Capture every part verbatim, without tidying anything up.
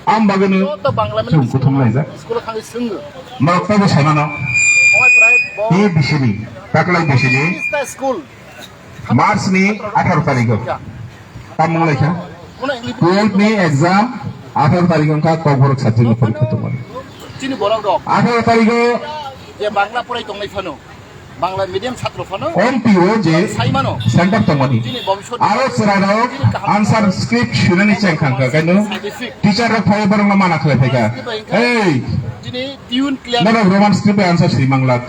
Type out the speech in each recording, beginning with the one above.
Ang bagwino joto Bangla medium chwng kuthum laijak. School-o thangwi swngo. Norok teibo saimano. Omo prai bo Tei bisini, taklai bisini, East school. March ni atharo tarikh o. Tamung laikha. Twelve ni exam atharo tarikh wngkha, Kokborok subject ni porikha tongmani. Chini borok rok. Atharo tarikh o je Bangla porai tongnai phano. Bangla medium chhatro phano. Omtio je saimano. Center tongmani. Chini bobiswt Aro chwrairok chini kaham answer script sunani chengkhang kha kaino. Scientific. Teacher rok phai borokno mana khlai phaikha. Script bai wngkha. Hey! Chini tune clear. Norok Roman script bai answer swi manglak.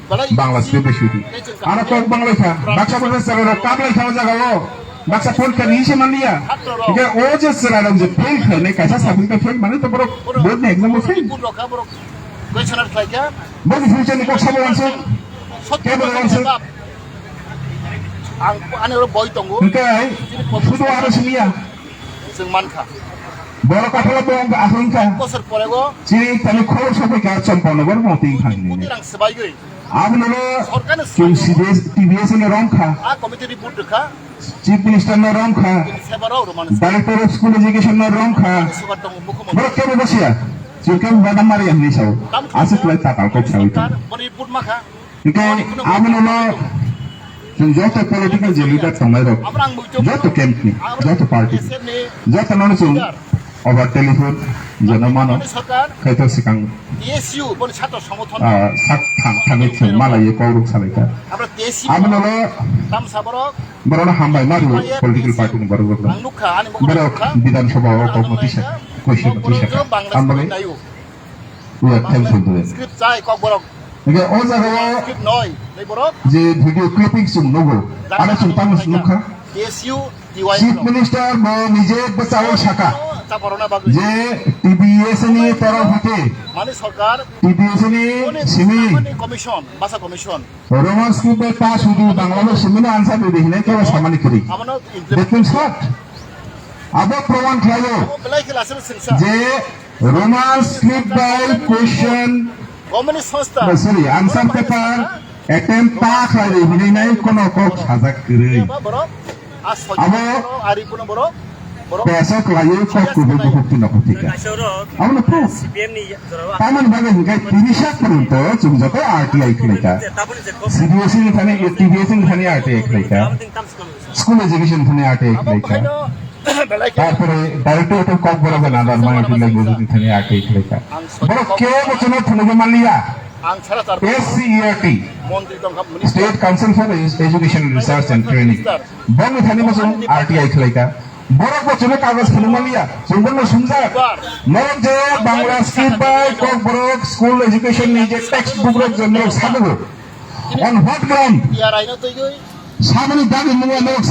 Bangla script bai sudi. Ano kok banglaikha. Baksa baksa chwrairok kaplaikha o jagao. Baksa porikha ni se manliya. Hingke o je chwrairok je fail khainai, kaisa subject fail mane to borok board ni exam o fail. Boni future ni kok sabo wanse. Kebo wanse. Ang ani oro boi tongo. Hingke sudu aro siniya. Chwng mankha. Borok kaphalo bo wngkha, ahwngkha. Bosor porego. Chini tani khobor sokoi ka chompono bor moti thangni. Kotirang swbaigwi. Abonolo Sorkarni chwng swbaigwi. C B S, T B S ni romkha. A committee report rwkha. Chief Minister no romkha. Bini sebarok romani. Director of School Education no romkha. Sugar tongo mukho mukho. Borok kebo bosiya. Chwng kebo badam mari hwnwi sao. Tam Aswk khlai tatal kok sawi tongo. Boni report makha. Hingke abonolo chwng joto political je leader tongnairok, joto camp ni, joto party ni, joto nono chwng over telephone jono mano, kaitor swkang, ah, sak thang thangwi chwng malaiwi kokrok salaikha. Abonolo borokno hambai ma rwo political party ni borok rokno. Borok Bidhan Sabha o kokno tisa, question tisa. Ambagwi we are thankful to them. Script chai kokborok. Hingke o jagao Script noi, nei borok. Je video clipping chwng nugo, ano chwng tamo nukha. T S U, T Y Chief Minister bo nije bwchao saka je T B S ni torof hote Mani Sarkar, T B S ni simi Commission, Basa Commission. Roman script bai pass hudi Bangla bai simi no answer di hinai kebo samani kwrwi. That means what? Abo proman khlaio je Roman script bai question, no, sorry, answer paper attempt ta khlai rwi hinwi nai kono kok sajak kwrwi. Abo pesa khlaiwi kok kubui bukhuk tino khuphika. Abono proof. Tamoni bagwi hwnkhe tini sak porjonto chwng joto R T I khlaika. C B S E ni thani, T B S E ni thani R T I khlaika. School education thani R T I khlaika. Tarpore Directorate of Kokborok and Other Minority Languages ni thani R T I khlaika. Borok kebo chwngno phunugwi manliya. S C E R T, State Council for Education Research and Training. Bongni thani mo chwng R T I khlaika. Borok bo chwngno kagoj phunuk manliya. Chwng bono sumjak. Norok je Bangla script bai Kokborok school education ni je textbook rok je norok sabugo. On what ground? Samani dagi mungya norok